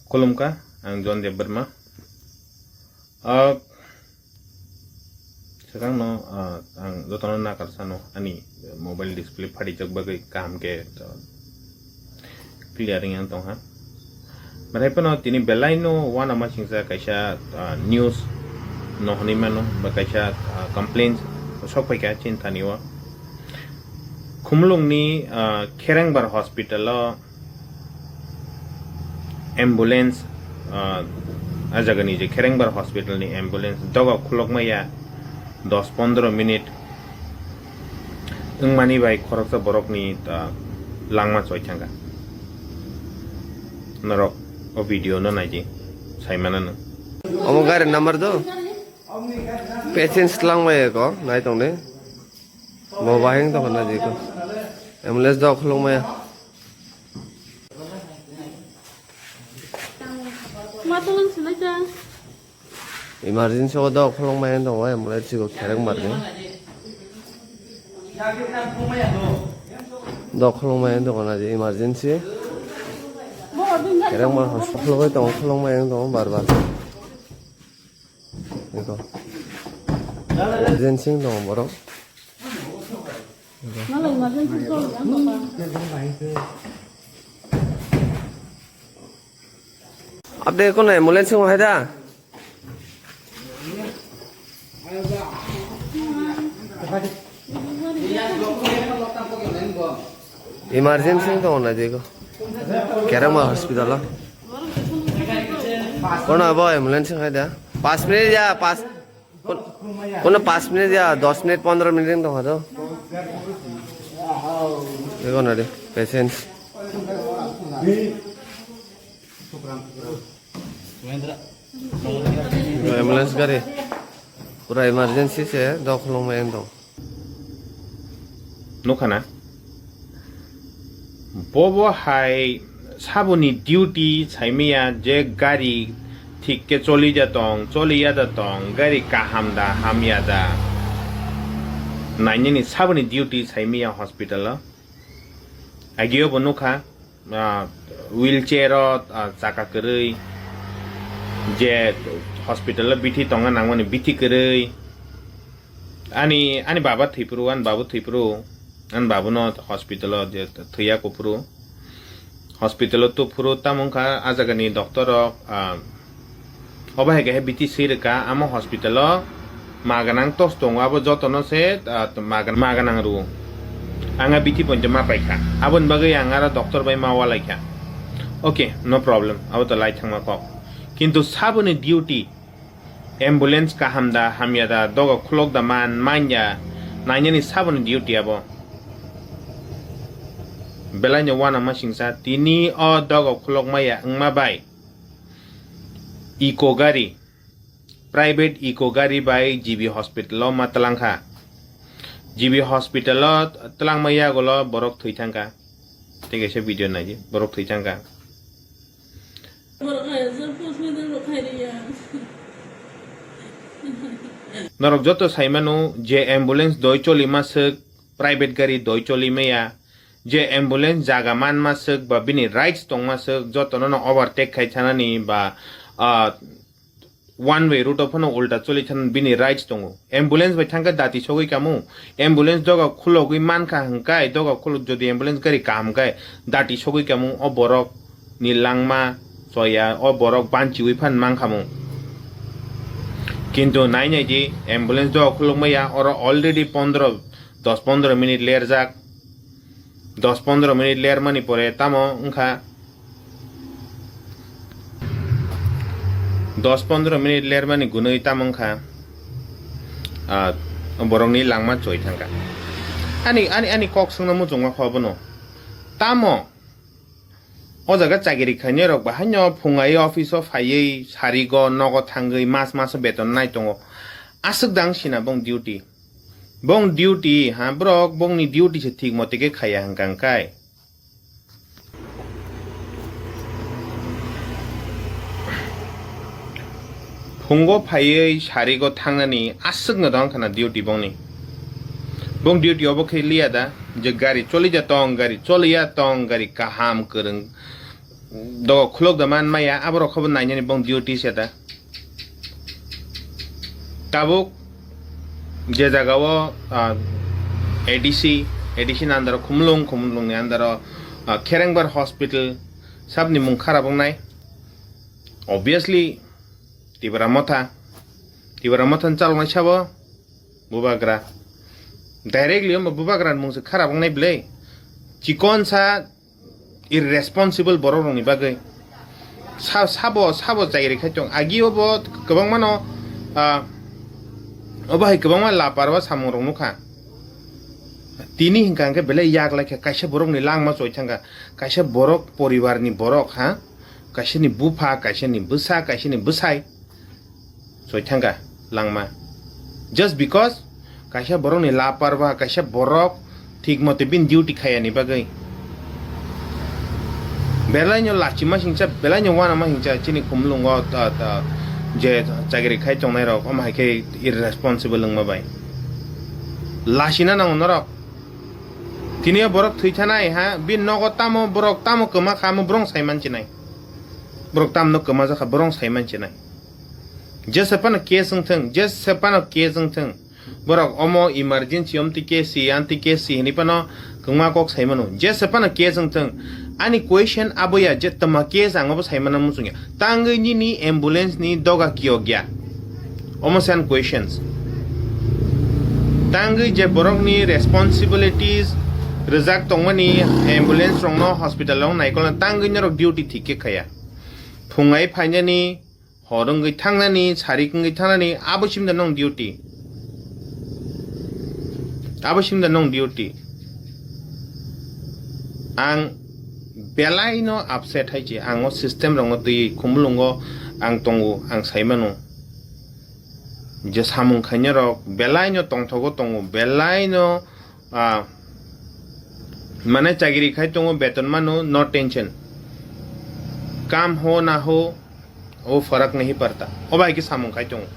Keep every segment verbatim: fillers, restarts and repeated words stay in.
Khulumkha, ang John Debbarma. Ah, swkangno, ah, ang jotono nakar sano, ani mobile display phatijak bagwi kaham khe, ah, clear wngya tongha. Belai phano tini belaino uanama singcha kaisa, ah, news no hwnwi mano, ba kaisa, ah, complaints sok phaikha chini thani o. Khumulwngni, ah, Kherengbar hospital o ambulance, ah, a jagani je Kherengbar hospital ni ambulance doga khulokmaya dos pondro minute wngmani bai khoroksa borokni, ah, langma choi thangkha. Norok o video no naidi, sai manano. Omo gari number do? Patients langmaya ko, nai tongdi. Bo bahing tongkha na jiko. Ambulance do khulokmaya. Ma tolong sinai ta. Emergency o do khulokmaya tongo, ambulance ko Kherengbar ni. Do khulokmaya tongo na je emergency. Kherengbar hospital o tongo, khulokmaya tongo bar bar. Eko. Emergency tongo borok. Update kono ambulance wng hai da? Emergency wng tongo na jiko. Kherengbar hospital o. Kono abo ambulance wng hai da? Pas minute ya, pas. Kono pas minute ya, dos minute, pondro minute wng tongkha do. Eko na de, patience. Ambulance gari. Pura emergency se, do khulokmaya wng tong. Nukha na? Bobo hai saboni duty saimaya je gari thik khe choli da tong, choli ya da tong, gari kaham da, hamya da. Nainani saboni duty saimaya hospital o. Agio bo nukha, ah, wheelchair o, ah, chaka kwrwi, je hospital o bithi tongna nangmani bithi kwrwi. Ani, ani baba thwiphuru, ani babu thwiphuru, ani babuno hospital o je thwiya kuphuru, hospital o tuphuru, tamo wngkha a jagani doctor rok, ah, obo hai khe bithi swi rwkha, amo hospital o ma gwnang tos tongo, abo jotono se, ah, ma gwnang, ma gwnang rwo. Ang a bithi poito ma paikha, aboni bagwi ang aro doctor bai ma ualaikha. Okay, no problem, abo to lai thangma kok. Kintu saboni duty, ambulance kaham da, hamya da, doga khulok da man, manya, nainani saboni duty abo. Belaino uanama singcha, tini o doga khulok maya wngma bai eco gari, private eco gari bai G B hospital o ma twlangkha. G B hospital o twlangma yagulo borok thwi thangkha. Tei kaisa video naidi, borok thwi thangkha. Norok joto saimano je ambulance doi choli ma swk, private gari doi choli maya, je ambulance jaga man ma swk ba bini rights tong ma swk, jotono no overtake khai thanani ba, ah, one way route o phano ulta choli thanani bini rights tongo. Ambulance bai thangkhe dati sogwi kamu, ambulance doga khulogwi mankha hwnkhe, doga khulok jodi ambulance gari kaham khe dati sogwi kamu, o borok ni langma choya, o borok banchiwi phan mankhamu. Kintu nai nai di, ambulance doga khulok maya, oro already pondro, dos pondro minute lerjak. Dos pondro minute lermani pore tamo wngkha, dos pondro minute lermani gunui tamo wngkha, ah, borokni langma choi thangkha. Ani, ani, ani kok swngno muchungma kho bono. Tamo o jaga chakiri khainai rok bahaino phungai office o phaiwi sarigo nogo thangwi mas maso beton nai tongo. Aswk dang sina bong duty. Bong duty, ha, borok bongni duty se thik mote khe khaiya hwnkha hwnkhe. Phungo phaiwi sarigo thangnani aswkno dong khana duty bongni. Bong duty obo khe liya da, je gari choli ja tong, gari choli ya tong, gari kaham kwrwng dogo khulok da man maya, aborok khobo nainani bong duty se da. Tabuk je jaga o, ah, A D C, A D C ni under o Khumlung, Khumlung ni under o, ah, Kherengbar Hospital, sabni mung kharap wngnai. Obviously, Tipra Motha, Tipra Motha ni chaloknai sabo Bubagra. Directly omo Bubagra ni mung se kharap wngnai bwle. Chikon sa irresponsible borok rokni bagwi. Sa-, sabo, sabo chagiri khai tong. Agi obo kwbangmano, ah, obo hai kwbangma lapar o samung rok nukha. Tini hinkha hwnkhe belai yak lai kha, kaisa borokni langma choi thangkha, kaisa borok poribarni borok ha, kaisani bupha, kaisani bwsa, kaisani bwsai. Soi thangkha langma. Just because kaisa borokni lapar ba kaisa borok thik mote bini duty khayani bagwi. Belaino lachima singcha, belaino wanama singcha chini Khumlungo ta, ta, je chagiri khai tongnai rok, omo hai khe irresponsible wngma bai. Lachina nango norok. Tini o borok thwi thanai ha, bini nogo tamo borok tamo kwma kha, omo borok sai manchinai. Borok tamno kwma jakha, borok sai manchinai. Jesa phano case wng thung, jesa phano case wng thung. Borok omo emergency, omtwi case si, antwi case si hinwi phano kwma kok sai mano. Jesa phano case wng thung. Ani question abo ya je tama case ang obo sai mano muchung ya. Tangwi nini ambulance ni doga kiyok ya. Omo se ani questions. Tangwi je borokni responsibilities rwjak tongmani ambulance rokno hospital o naikolna tangwi norok duty thik khe khaya. Phungai phainani, hor wngwi thangnani, sarik wngwi thangnani, abo simda nong duty. Abo simda nong duty. Ang belaino upset hai se, ang o system rokno twi Khumulungo ang tongo, ang sai mano. Je samung khainai rok belaino tongthogo tongo, belaino Ah, mane chagiri khai tongo, beton mano, no tension. Kam ho na ho, wo farak nahi parta. O bai ke samung khai tongo.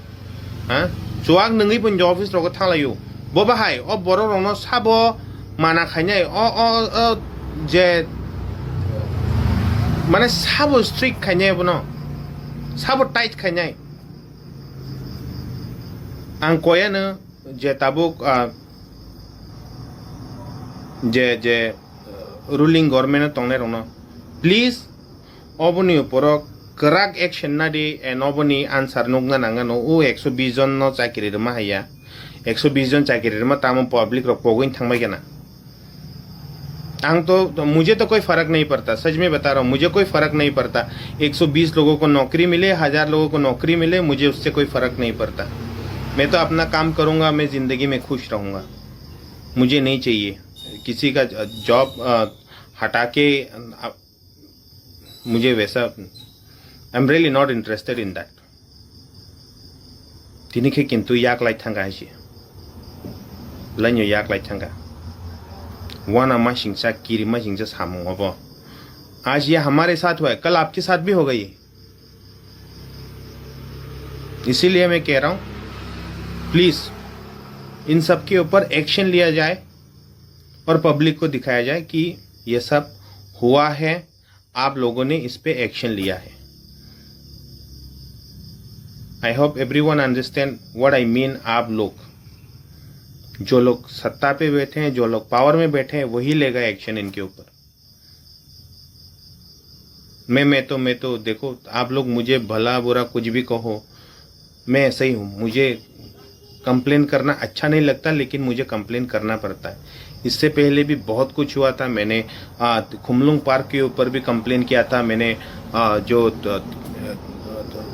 Ha? Chuak nungwi pun office rogo thanglayo. Bo bahai, o borok rokno sabo mana khainai, o, o, o, je, mane sabo strict khainai bono. Sabo tight khainai. Ang koyano je tabuk, ah, je, je, uh, ruling government o tongnai rokno, please, oboni uporo kwrak action nadi, and oboni answer nukna nangano, o ekso bis jon no chakiri rwma haiya, ekso bis jon chakiri rwma tamo public rok pogwini thangbai gana. Ang to, to, mujhe to koi farak nahi padta, sach mein bata raha hoon, mujhe koi farak nahi padta. Ek so bees logon ko naukri mile, hazar logon ko naukri mile, mujhe usse koi farak nahi padta. Main to apna kaam karunga, main zindagi mein khush rahunga. Mujhe nahi chahiye kisi ka, uh, job, uh, hata ke, uh, mujhe waisa, I am really not interested in that. Tini khe kintu yak lai thangkha hai se. Laino yak lai thangkha. Wana masingcha, kiri masingcha samung obo. आज ये हमारे साथ हुआ है, कल आपके साथ भी होगा ये। इसीलिए मैं कह रहा हूँ, प्लीज इन सब के ऊपर एक्शन लिया जाए और पब्लिक को दिखाया जाए कि ये सब हुआ है, आप लोगों ने इस पे एक्शन लिया है। I hope everyone understand what I mean। आप लोग, जो लोग सत्ता पे बैठे हैं, जो लोग पावर में बैठे हैं, वही लेगा एक्शन इनके ऊपर। मैं, मैं तो, मैं तो, देखो, आप लोग मुझे भला बुरा कुछ भी कहो, मैं ऐसा ही हूँ। मुझे कंप्लेन करना अच्छा नहीं लगता, लेकिन मुझे कंप्लेन करना पड़ता है। इससे पहले भी बहुत कुछ हुआ था। मैंने, आ, खुमलुंग पार्क के ऊपर भी कंप्लेन किया था। मैंने, आ, जो, त-,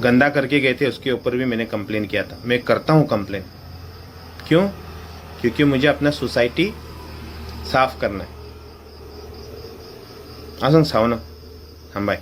गंदा करके गए थे, उसके ऊपर भी मैंने कंप्लेन किया था। मैं करता हूँ कंप्लेन। क्यों? क्योंकि मुझे अपना सोसाइटी साफ करना है। Aswng sao no. Hambai.